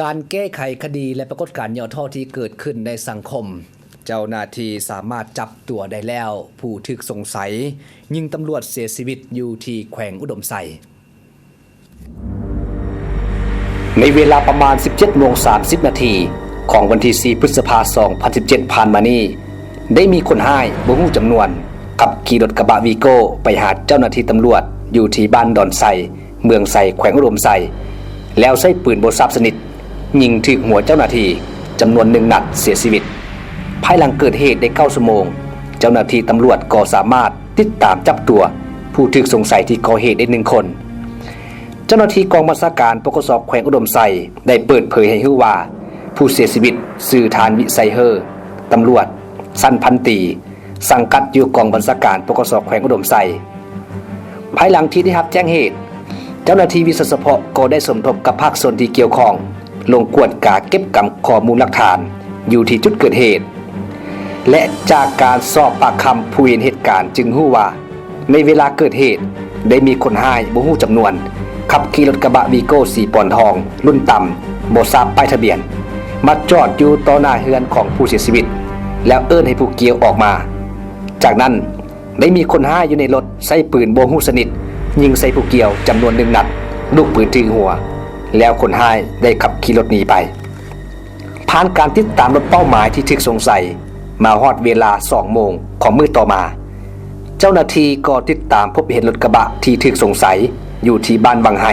ການແກ້ໄຂຄະດີ ແລະ ປາກົດການຫຍໍ້ທໍ້ທີ່ເກີດຂຶ້ນໃນສັງຄົມ, ເຈົ້າໜ້າທີ່ສາມາດຈັບຕົວໄດ້ແລ້ວ ຜູ້ຖືກສົງໄສຍິງຕຳຫຼວດເສຍຊີວິດຢູ່ທີ່ແຂວງອຸດົມໄຊ. ໃນເວລາປະມານສິບເຈັດໂມງສາມສິບນາທີ ຂອງວັນທີສີ່ ພຶດສະພາ ສອງພັນສິບເຈັດ ຜ່ານມານີ້, ໄດ້ມີຄົນຮ້າຍບໍ່ຮູ້ຈຳນວນ ຂັບຂີ່ລົດກະບະວີໂກ້ໄປຫາເຈົ້າໜ້າທີ່ຕຳຫຼວດຢູ່ທີ່ບ້ານດອນໄຊ ເມືອງໄຊ ແຂວງອຸດົມໄຊ ແລ້ວໃຊ້ປືນບໍ່ຊາບຊະນິດ ຍິງຖືກຫົວເຈົ້າໜ້າທີ່ຈຳນວນໜຶ່ງນັດເສຍຊີວິດ. ພາຍຫຼັງເກີດເຫດໄດ້ເກົ້າຊົ່ວໂມງ, ເຈົ້າໜ້າທີ່ຕຳຫຼວດກໍສາມາດຕິດຕາມຈັບຕົວຜູ້ຖືກສົງໄສທີ່ກໍ່ເຫດໄດ້ໜຶ່ງຄົນ. ເຈົ້າໜ້າທີ່ກອງບັນຊາການ ປກສ ແຂວງອຸດົມໄຊ ໄດ້ເປີດເຜີຍໃຫ້ຮູ້ວ່າ ຜູ້ເສຍຊີວິດຊື່ທ່ານ ວິໄຊເຮີ ຕຳຫຼວດຊັ້ນພັນຕີ ສັງກັດຢູ່ກອງບັນຊາການ ປກສ ແຂວງອຸດົມໄຊ. ພາຍຫຼັງທີ່ໄດ້ຮັບແຈ້ງເຫດ, ເຈົ້າໜ້າທີ່ວິຊາສະເພາະກໍໄດ້ສົມທົບກັບພາກສ່ວນທີ່ກ່ຽວຂ້ອງ ລົງກວດກາເກັບກຳຂໍ້ມູນຫຼັກຖານຢູ່ທີ່ຈຸດເກີດເຫດ ແລະ ຈາກການສອບປາກຄຳຜູ້ເຫັນເຫດການຈຶ່ງຮູ້ວ່າ ໃນເວລາເກີດເຫດ ໄດ້ມີຄົນຮ້າຍບໍ່ຮູ້ຈຳນວນ ຂັບຂີ່ລົດກະບະວີໂກ້ສີບອນທອງລຸ້ນຕ່ຳ ບໍ່ຊາບປ້າຍທະບຽນ ມາຈອດຢູ່ຕໍ່ໜ້າເຮືອນຂອງຜູ້ເສຍຊີວິດ ແລ້ວເອີ້ນໃຫ້ຜູ້ກ່ຽວອອກມາ. ຈາກນັ້ນ ໄດ້ມີຄົນຮ້າຍຢູ່ໃນລົດໃຊ້ປືນບໍ່ຮູ້ຊະນິດ ຍິງໃສ່ຜູ້ກ່ຽວຈຳນວນໜຶ່ງນັດ ລູກປືນຖືກຫົວ ແລ້ວຄົນຮ້າຍໄດ້ຂັບຂີ່ລົດໜີໄປ. ຜ່ານການຕິດຕາມລົດເປົ້າໝາຍທີ່ຖືກສົງໄສ ມາຮອດເວລາສອງໂມງຂອງມື້ຕໍ່ມາ, ເຈົ້າໜ້າທີ່ກໍຕິດຕາມພົບເຫັນລົດກະບະທີ່ຖືກສົງໄສຢູ່ທີ່ບ້ານວັງໄຮ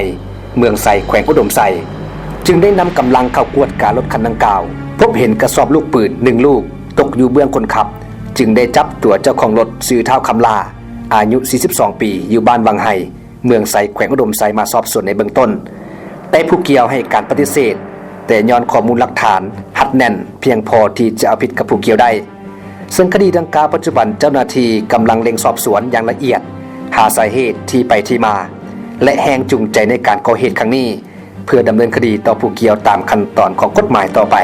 ເມືອງໄຊ ແຂວງອຸດົມໄຊ, ຈຶ່ງໄດ້ນຳກຳລັງເຂົ້າກວດກາລົດຄັນດັ່ງກ່າວ, ພົບເຫັນກະສອບລູກປືນໜຶ່ງລູກຕົກຢູ່ເບື້ອງຄົນຂັບ, ຈຶ່ງໄດ້ຈັບຕົວເຈົ້າຂອງລົດຊື່ທ້າວ ຄຳຫຼ້າ ອາຍຸສີ່ສິບສອງປີ ຢູ່ບ້ານວັງໄຮ ເມືອງໄຊ ແຂວງອຸດົມໄຊ ມາສອບສວນໃນເບື້ອງຕົ້ນ, ແຕ່ຜູ້ກ່ຽວໃຫ້ການປະຕິເສດ, ແຕ່ຍ້ອນຂໍ້ມູນຫຼັກຖານຮັດແໜ້ນພຽງພໍທີ່ຈະເອົາຜິດກັບຜູ້ກ່ຽວໄດ້. ເຊິ່ງຄະດີດັ່ງກ່າວ ປັດຈຸບັນເຈົ້າໜ້າທີ່ກຳລັງເລັ່ງສອບສວນຢ່າງລະອຽດ ຫາສາເຫດທີ່ໄປທີ່ມາ ແລະ ແຮງຈູງໃຈໃນການກໍ່ເຫດຄັ້ງນີ້ ເພື່ອດຳເນີນຄະດີຕໍ່ຜູ້ກ່ຽວຕາມຂັ້ນຕອນຂອງກົດໝາຍຕໍ່ໄປ.